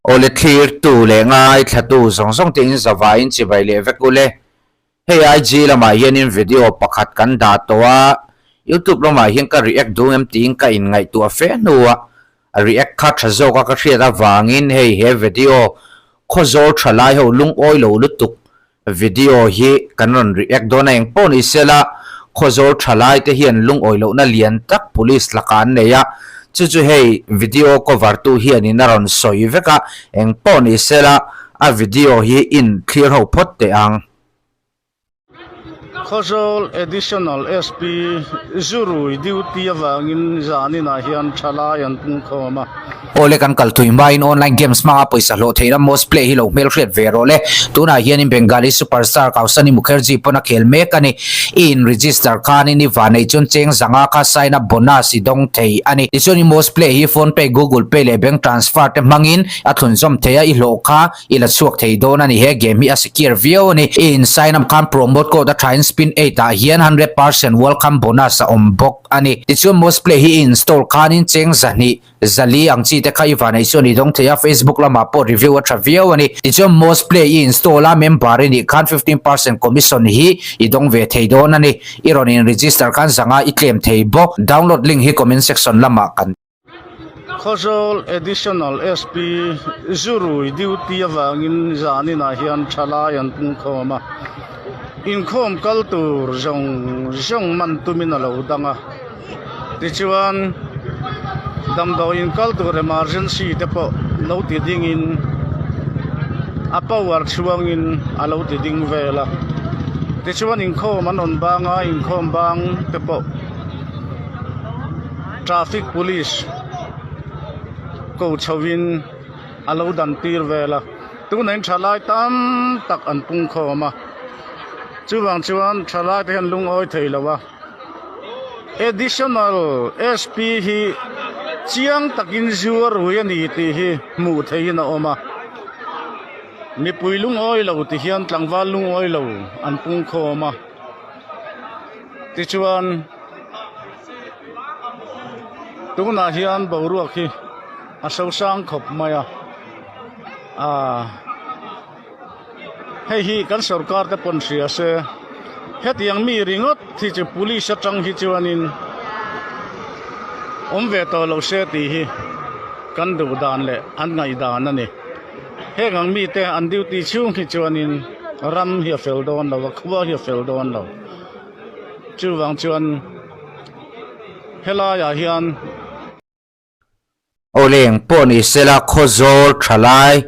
Awle thlirtu leh ngaithlatu zawng zawng te in zavaiin chibai leh vek ule. Hei IG lamah hianin video pakhat kan dah tawh a, YouTube lamah hian ka react duh em tiin ka inngaihtuah fe hnuah react kha tha zawka ka hriat avangin hei he video Khawzawl tha lai ho lungawi lo lutuk video hi kan rawn react dawn a, engpawh ni sela Khawzawl tha lai te hian lungawi lohna lian tak police lakah an nei a, chu chu hei video cover tu hianin a rawn sawi vek a, engpawh ni sela a video hi in thlir ho phawt teh ang. Khawzawl Additional SP Zurui duty avangin zaninah hian thalai an pungkhawm a. Awle kan kal thui hmain online games hmanga pawisa hlawh theihna Most Play hi lo hmelhriat ve rawh le. Tunah hianin Bengali superstar Kausani Mukherjee pawn a khel mek a ni. I in register khanin i vanei chuan cheng zanga kha sign up bonus i dawng thei a ni. Tichuan i Most Play hi Phone Pay, Google Pay leh bank transfer te hmangin a thlunzawm thei a, i hlawh kha I la chhuak thei dawn a ni, he game hi a secure viau a ni. I in sign up khan promote code a thain spin eight ah hian 100% welcome bonus a awm bawk a ni. Tichuan most play hi i install khanin cheng zahnih, zali ang chi te kha i vanei chuan i dawng thei a, Facebook lamah pawh review a tha viau a ni. Tichuan most play i install a member i nih khan 15% commission hi i dawng ve thei dawn a ni. I rawn in register khan zanga i claim thei bawk. Download link hi comment section lamah kan. Khawzawl Additional SP Zurui duty avangin zaninah hian thalai an pungkhawm a, inkhawm kal tur zawng zawng man tumin a lo dang a, tichuan damdawiin kal tur emergency te pawh lo ti dingin a power chhuangin a lo ti ding vel a, tichuan inkhawm an rawn bang a, inkhawm bang te pawh. Traffic police ko chho in a lo dan tir vel a tunah in thalai tam tak an pung khawm a chuvang chuan thalai te hian lungawi thei lo a additional sp hi chiang takin zuar rui a ni tih hi hmuh theihin a awm a mipui lungawi lo ti hian tlangval lungawi lo an pung khawm a tichuan. Tunah hian boruak hi a sosang khawp mai a aaa hei hi kan sorkar te pawn hria se hetiang mi ringawt hi chu police atang hi chuanin awm ve tawh lo se tih hi kan duh dan leh an ngaihdan a ni heng ang mite an duty chhung hi chuanin ram hi a fel dawn lo a khua hi a fel dawn lo. Chuvang chuan helaiah hian. Awleng pawh ni sela Khawzawl thalai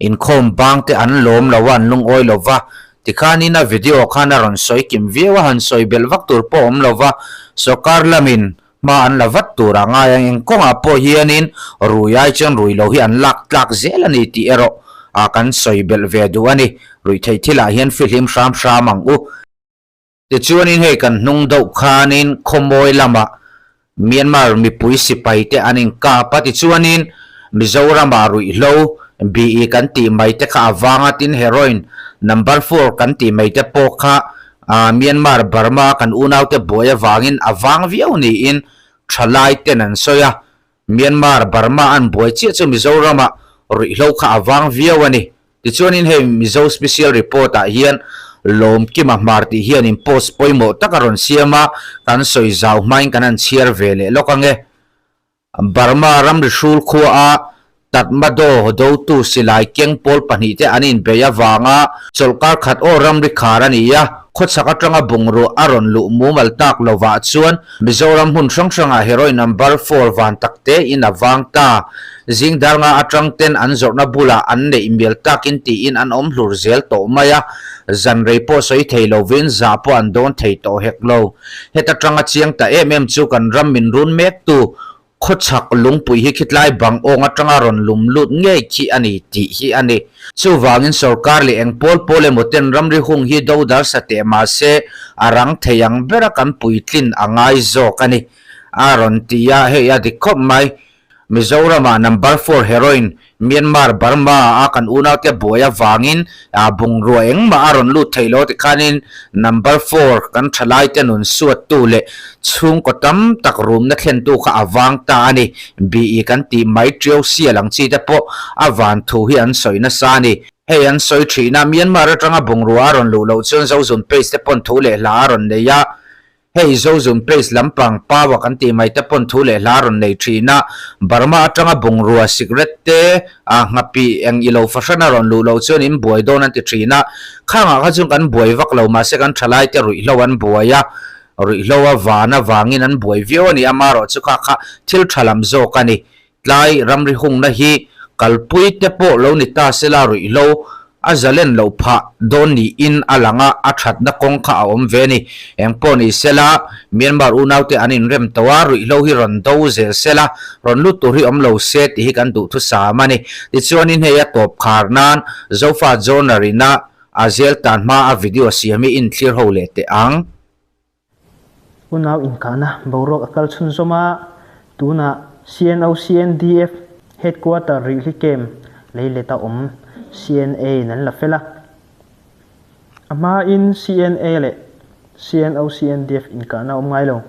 inkhawm bang te an lawm lo a, an lungawi lo va, tikhanin a video khan a rawn sawi kim viau a, han sawi belh vak tur pawh a awm lo va, sawrkar lamin hma an la vat tur a ngai ang, eng kawngah pawh hianin rui ai chuan rui lo hi an lak tlak zel a ni tih erawh kan sawi belh ve duh a ni, ruihtheih thilah hian fihlim hram hram ang u. Tichuanin hei kan hnung deuh khanin khawmawi lamah Myanmar mipui sipai te an inkap a, tichuanin Mizoramah ruihhlo BE kan tih mai te kha a vang a, tin heroin number four kan tih mai te pawh kha Myanmar Burma kan unaute buai avangin a vang viau niin thalai ten an sawi a, Myanmar Burma an buai chiah chu Mizoramah ruihhlo kha a vang viau a ni. Tichuanin hei Mizo Special Report ah hian Lawmkima Hmar tih hianin post pawimawh tak a rawn siam a, kan sawi zau hmain kan han chhiar ve leh lawk ange. Burma ramri hrul khua a Tatmadaw dotu silai keng pawl pahnihte an inbeih avanga chawlhkar khat aw ramri khar a ni a, khawchhak atanga bungrua a rawn luh mumal tak lovah chuan Mizoram hmun hrang hrangah heroin number four van takte in a vang ta. Zing dar nga atang ten an zawrhna bulah an neih mial takin tiin an awm hlur zel tawh mai a, zan rei pawh sawi thei lovin zah pawh an dawn thei tawh hek lo. Heta tanga chiang ta em em chu kan ram min run mektu khawchhak lungpui hi khitlai bang awng atanga rawn lum lut ngei khi a ni tih hi a ni. Chuvangin sorkar leh eng pawl pawl emaw ten ramri hung hi do dar sa teh mahse a rang thei ang bera kan puitlin a ngai zawk a ni a rawn ti a, hei a dik khawp mai. Mizoramah number four heroin Myanmar, Burma a kan unaute buai avangin bungrua engmah a rawn lut theih lo tikhanin number four kan thalaite nun suattu leh chhungkaw tam tak rumna thlentu kha a vang ta a ni. BE kan tih mai tiau sial ang chi te pawh a van thu hi an sawi nasa a ni. Hei an sawi thin a, Myanmar atanga bungrua a rawn luh loh chuan Zozun page te pawn thu leh hla a rawn nei a. Hei Zozun page lampang power kan tih mai te pawn thu leh hla rawn nei thin a, Burma atanga bungrua sikret te a nghapih eng ilo fahran a rawn luh loh chuan in buai dawn an ti thin a, khangah kha chuan kan buai vak lo mahse kan thalai te ruihhlo an buai a, ruihhlo a van avangin an buai viau a ni amarawh chu kha kha thil tha lam zawk a ni. Tlai ramri hungna hi kalpui te pawh lo ni ta sela ruihhlo a zalen loh phah dawn niin a lang a, a thatna kawng kha a awm ve a ni. Engpawh ni sela, Myanmar unaute an inrem tawh a, ruihhlo hi rawn do zel sela, rawn lut tur hi awm lo se tih hi kan duhthusam a ni. Tichuanin hei a tawp khar nan Zofa Journal ina a zel tan hma a video siam hi inthlir ho leh teh ang. Unau inkahna boruak a kal chhunzawm a, tunah CNO-CNDF Headquarter Rihli Camp leileta awm CNA in an la fel a. A hmain CNA leh CNO-CNDF inkahna a awm ngai lo.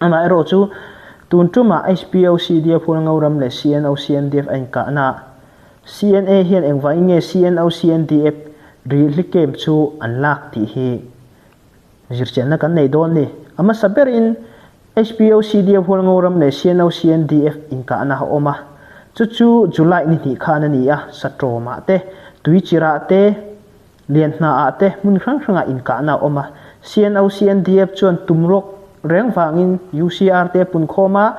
Amaherawh chu tun tumah HPO-CDF Hualngoram leh CNO-CNDF a inkahnaah CNA hian engvangin nge CNO-CNDF Rihli Camp chu an lak tih hi Zirchianna kan nei dawn ni. A hmasa berin HPOCDF Hualngoram leh CNOCNDF inkahna a awm a. Chu chu July ni hnih khan a ni a, Satrawmah te, Tuichirah te, Lianhnaah te hmun hrang hrangah inkahna a awm a. CNOCNDF chuan tumrawk reng vangin UCR te a punkhawm a,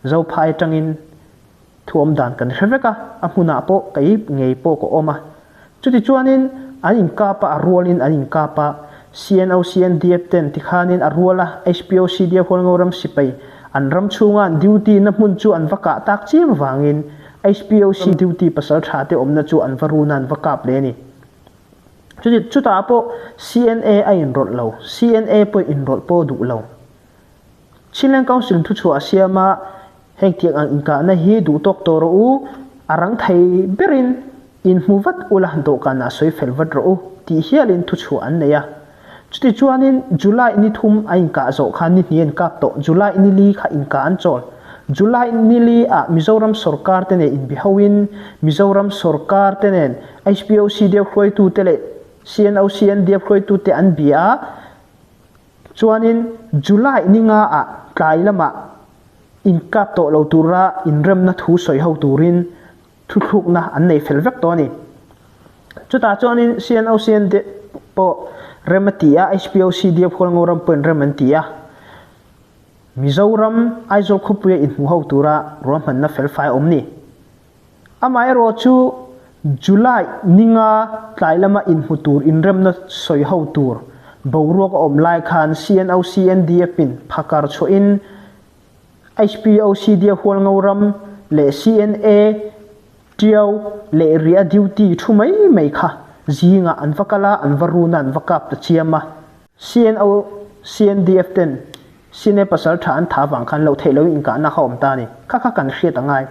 Zophai atangin Thu awm dan kan hre vek a, a hmunah pawh kei ngei pawh ka awm a. Chutichuanin an inkap a, a rualin an inkap a, CNO, CNDF ten tikhanin a rual a, HPO, CDF Hualngo ram sipai an ram chhunga an duty na hmun chu an va kah tak chiam vangin HPOC duty pasal tha te awmna chu an va run a, an va kap leh a ni. Chuti chutah pawh CNA a inrawlh lo, CNA pawh inrawlh pawh duh lo. Chinland Council thuchhuah a siam a, heng tiang ang inkahna hi duh tawk tawh rawh u, a rang thei berin in hmu vat ula dawhkanah sawi fel vat rawh u tih hialin thuchhuah an nei a. Chutichuanin July ni thum a inkah zawh khan ni hnih an kap tawh, July ni li kha inkah an chawl. July ni li ah Mizoram sawrkar te nen inbihoin Mizoram sawrkar te nen HPOC deuh hruaitute leh CNOCNDF hruaitute an bia a, Chuanin July ni nga ah tlai lamah inkap tawh lo tura inremna thu sawi ho turin thuthlukna an nei fel vek tawh a ni. Chutah chuanin CNOCN te pawh rem a ti a, HPOC Diap Hualngo ram pawhin rem an ti a. Mizoram Aizawl khawpuia inhmu ho tura ruahmanna felfai a awm ni. Amaherawhchu July ni nga tlai lama inhmu tur inremna sawi ho tur boruak a awm lai khan CNOCNDF in phakar chhuahin HPOCD Hualngo ram leh CNA Tiau leh Ria duty thu mai mai kha zingah an va kal a, an va run a, an va kap ta chiam a. CNOCNDF ten Sine pasal tha an tha vang khan loh theih loin inkahna kha awm ta a ni. Kha kha kan hriat a ngai.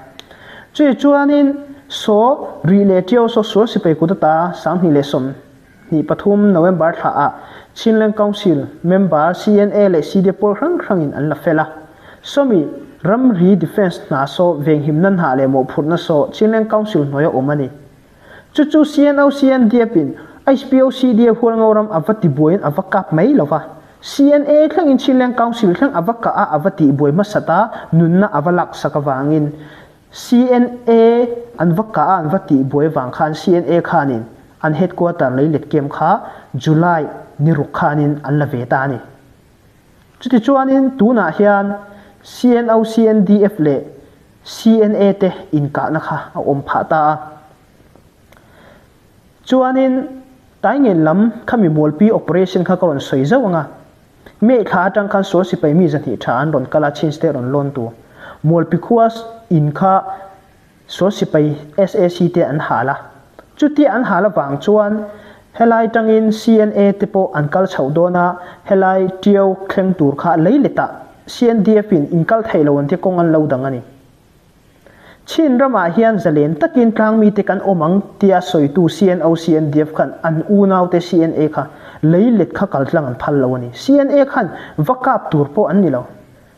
Chumi chuanin saw rih leh tiau saw sual sipai kut ata 2023 November thla ah Chinland Council member CNA leh CD pawl hrang hrangin an la fel a. Sawmi ramri defence hna saw venghimna hna leh mawhphurhna saw Chinland Council hnuaia awm a ni. Chu chu CNOCNDF in HPOCDF Hualngo ram a va tibuaiin a va kap mai lo va. CNA thlengin Chinleng Council thleng a va kah a, a va tihbuai hmasat a, nunna a va laksak avangin CNA an va kah a, an va tihbuai vang khan CNA khanin an headquarter leilet kem kha July ni ruk khanin an la ve ta a ni. Chutichuanin tunah hian CNOCNDF leh CNA te inkahna kha a awm phah ta a. Chuanin Taingen lam khami Mualpi operation kha ka rawn sawi zauh ang a. May thla atang khan sual sipai mi 200 tha an rawn kal a, Chin State rawn lawn tu. Mualpi khua in kha sual sipai SAC te an hal a. Chutia an hal avang chuan helai tangin CNA te pawh an kal chhoh dawn a, helai Tiau thleng tur kha lei letah CNDF in inkal theih lo an tia kawng an lo dang a ni. Chin ramah hian zalen takin tlangmite kan awm ang tia sawitu CNO CNDF khan an unaute CNA kha leilet kha kaltlang an phal lo a ni. CNA khan va kap tur pawh an ni lo.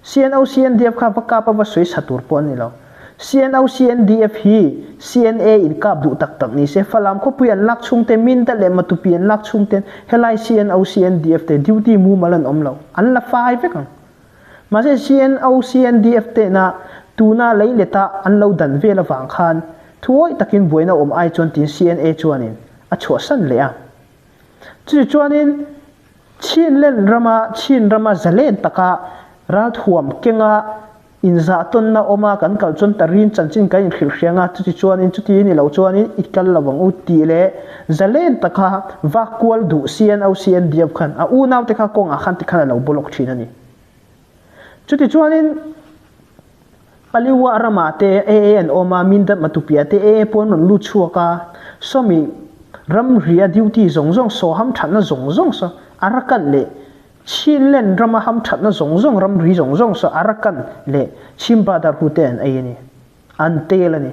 CNO CNDF kha va kap a va sawi sa tur pawh an ni lo. CNO CNDF hi CNA in kap duh tak tak ni se Falam khawpui an lak chhung te, Minda leh Matupi an lak chhung ten helai CNO CNDF te duty mumal an awm lo. An la fai vek ang. Mahse CNO CNDF tehna tuna leileta an lo dan vel avang khan thuawih takin buaina awm ai chuan tiin CNA chuanin a chhuahsan leh a. Chuti chuanin Chinlen rama Chin rama zalen taka ralthuam kenga inzahtawnna awma kan kal chuan tarin chanchin kan inhrilh hriang a, chuti chuanin chuti ni lo chuanin i kal lo ang u tih leh zalen taka vak kual duh CNO CNDF khan a unaute kha kawngah khan tikhan a lo bawlawk thin a ni. Chuti chuanin Paliwa ramah te AA an awm a, Mindat Matupiah te AA pawh an rawn lut chhuak a, sawmi ramria duty zawng zawng, saw hamthatna zawng zawng saw Arakan leh Chinland rama hamthatna zawng zawng, ramri zawng zawng saw Arakan leh Chin Brotherhood te an ei a ni, an tel a ni.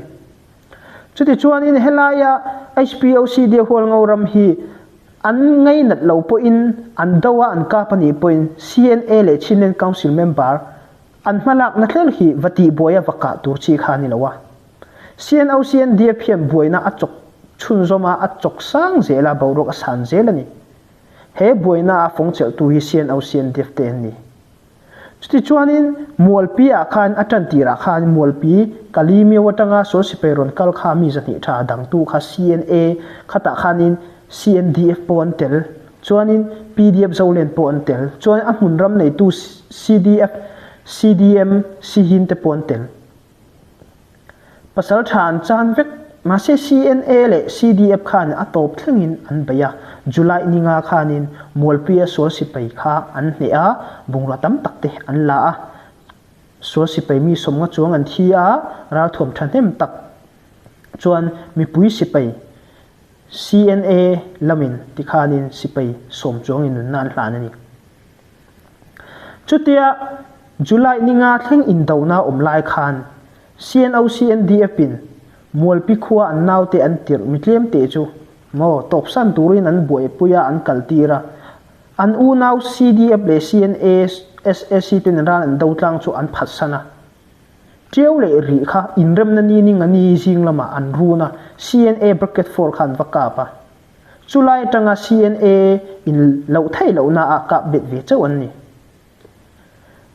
Chutichuanin helaia HPOCD Hualngo ram hi an ngainat lo pawhin an do a, an kap a nih pawhin CNA leh Chinland Council member An hmalakna thleng hi va tihbuai a va kah tur chi kha a ni lo a. CNO CNDF hian buaina a chawk chhunzawm a, a chawk sang zel a, boruak a san zel a ni. He buaina a fawng chelhtu hi CNO CNDF te an ni. Chutichuanin Mualpi ah khan a tan tirah khan Mualpi Kalimiau atanga Sawl Sipai rawn kal kha mi zahnih tha dangtu kha CNA khatah khanin CNDF pawh an tel. Chuanin pdf Zolen pawh an tel. Chuan a hmun ram neitu CDF, CDM, Sihin te pawh an tel. Pasal tha an chan vek. Mahse CNA leh CDF khan a tawp thlengin an bei a. July ninga khanin Mualpuia sual sipai kha an hneh a, bungrua tam tak te an la a. Sual sipai mi sawmnga chuang an thi a, ralthuam thahnem tak chuan mipui sipai CNA lamin tikhanin sipai sawm chuangin nunna an hlan a ni. Chutia July ninga thleng indona awm lai khan CNO CNDF in Mualpi khua an naute an tirh mi tlem te chu maw tawpsan turin an buaipui a an kal tir a, an unau CDF leh CNA SAC ten ral an do tlang chu an phatsan a. Ṭiau leh rih kha inremna ni ning a ni zing lamah an run a, CNA bracket four kha an va kap a. Chulai atanga CNA in loh theih lohna ah kap bet ve chauh an ni.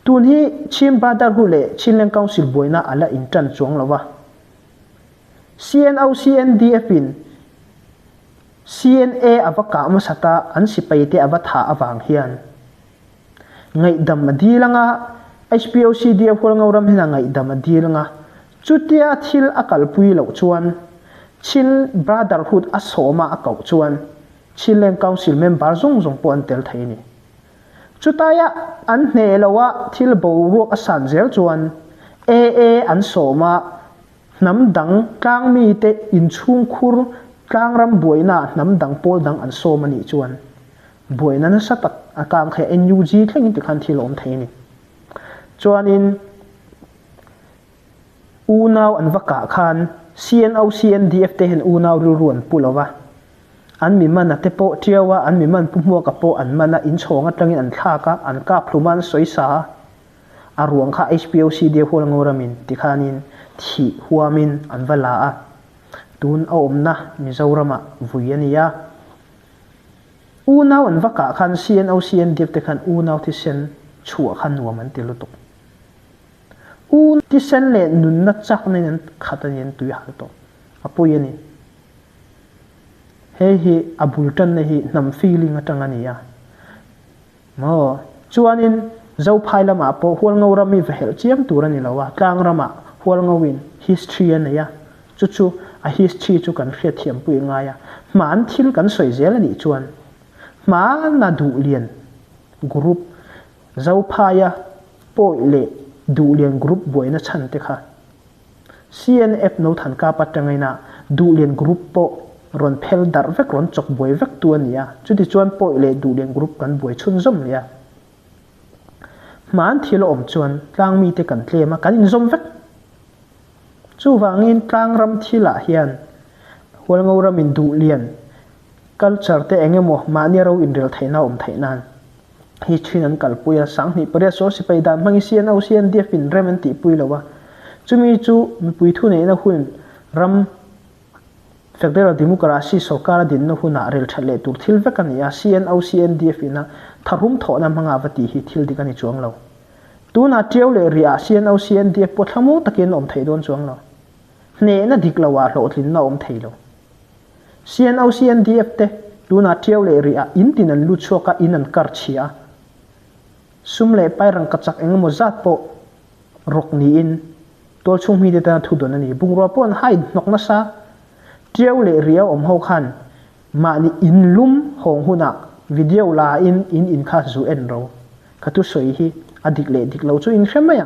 Tun hi Chin Brotherhood leh Chinland Council buaina a la inṭan chuang lo va. CNO CNDF in CNA a va kah hmasat a, an sipaite a va thah avang hian Ngaihdam a dil anga, HPOCD a hualngo ram hian a ngaihdam a dil anga, chutia thil a kalpui loh chuan Chin Brotherhood a sawma a koh chuan Chinland Council member zawng zawng pawh an tel thei a ni. Chutaia an hneh loha thil boruak a san zel chuan AA an sawma hnam dang tlangmite inchhungkhur tlangram buainaah hnam dang pawl dang an sawm a nih chuan Buaina nasa tak a kang kha NUG thlengin tikhan thil a awm thei a ni. Chuanin unau an va kah khan CNO, CNDF te hian unau rilru an pu lo va, an mi man a te pawh tiau a, an mi man pu hmuaka pawh an man a, inchhawng atangin an thlak a, an kap hlum a, an sawi sa a, a ruang kha HPOCD Hualngoramin tikhanin thih huamin an va la a, tun a awmna Mizoramah vui a ni a. Unau an va kah khan CNO CNDF te khan unau thisen chhuah kha nuam an ti lutuk. U thisen leh nunna chakna in an khat a ni an tui hal tawh. A pawi a ni. Hei hi a bul tanna hi hnam feeling atang a ni a. Maw? Chuanin Zophai lamah pawh Hualngo ram hi va helh chiam tur a ni lo a, tlang ramah Hualngo in history a nei a, chu chu a history chu kan hriatthiam pui ngai a, hmaan thil kan sawi zel a nih chuan hmaana Duhlian group Zophaia pawi leh Duhlian group buaina chhan te kha CNF no than kap atangin a Duhlian group pawh rawn phel darh vek rawn chawk buai vek tu a ni a, chuti chuan Pawi leh Duhlian group kan buai chhunzawm leh a. Hmaan thil a awm chuan tlangmi te kan tlem a, kan inzawm vek. Chuvangin tlangram thilah hian Hualngo ramin duh lian culture te eng emaw mahni ro inrel theihna awm theih nan hi thin an kalpui a, 2008 saw sipai dan hmangin CNO CNDF in rem an tihpui lo a, chumi chu mipui thuneihna hun ram Federal Democracy sorkar a dinna hunah rel that leh tur thil vek a ni a, CNO CNDF ina tharum thawhna hmanga va tih hi thil dik a ni chuang lo. Tunah Tiau leh Riah CNO CNDF pawh thlamuang takin awm theih dawn chuang lo. Hnehna dik loah hlawhtlinna awm thei lo. CNO CNDF te tunah Tiau leh Riah in tin an lut chhuak a, in an kar chhia a. Sum leh pai rangkachak eng emaw zat pawh rawk niin tualchhung mite tana thu dawn a ni. Bungrua pawh an hai hnawk nasa. Tiau leh Riah awm ho khan mahni in lum hawng hunah video la in in in kha zu en ro. Ka thusawi hi a dik leh dik lo chu in hre mai ang.